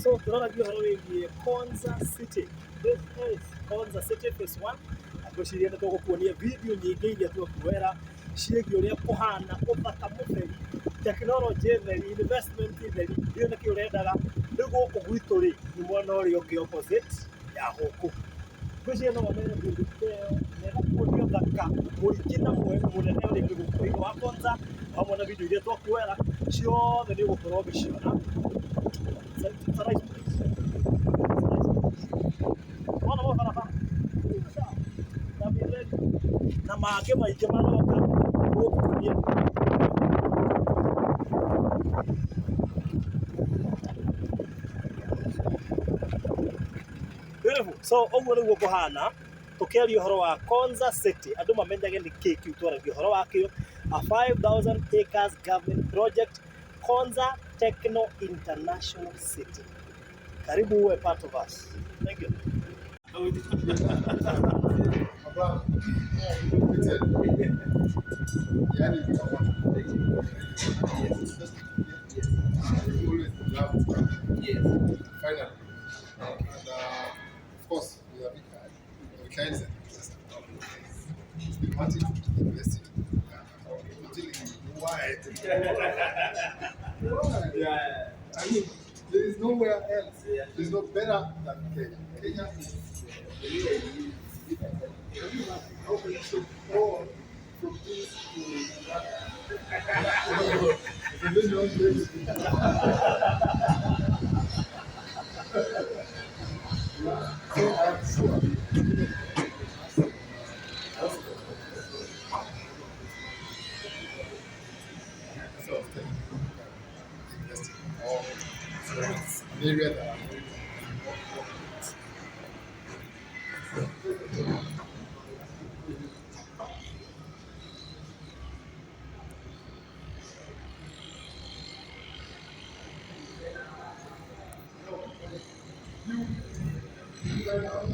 So tũraragia ũhoro wĩgiĩ Konza City. This is Konza City Phase 1. Na ngwĩciria nĩ tũgũkuonia video nyingĩ iria twakuoera ciĩgiĩ ũrĩa kũhana, ũthaka mũtheri, tekinoronjĩ theri, investment theri, ndiũĩ nĩkĩ ũrendaga. Rĩu gũkũ gwitũ rĩ, nĩ mwena ũrĩa ũngĩ opposite ya gũkũ. Ngwĩciria no wone building ta ĩyo na ĩgakuonia ũthaka mũingĩ na mũnene ũrĩa ũrĩ gũkũ thĩinĩ wa Konza, hamwe na video iria twakuoera ciothe nĩ ũgũkorwo ũgĩciona. It's a nice place. It's a nice place. Wona mabarabara na mĩtheri na mangĩ maingĩ maroka gũkũ. Beautiful. So ũguo nĩguo kũhana tũkĩaria ũhoro wa Konza City andũ mamenyage nĩ kĩ kĩu twaragia ũhoro wakĩo, a 5000 acres government project, Konza Techno International City. Karibu uwe part of us. Thank you. Finally. And of course, we are Mikhail is an investor. He's been wanting to invest in Uganda. I'm telling you, why? Why? Yeah. I mean, there is nowhere else. Yeah. There's no better than Kenya. Kenya is the way it is. Can you imagine how can you ship all from this to Uganda? It's a very long way. So I'm sure. So investing all. So it's an area that I'm very You guys are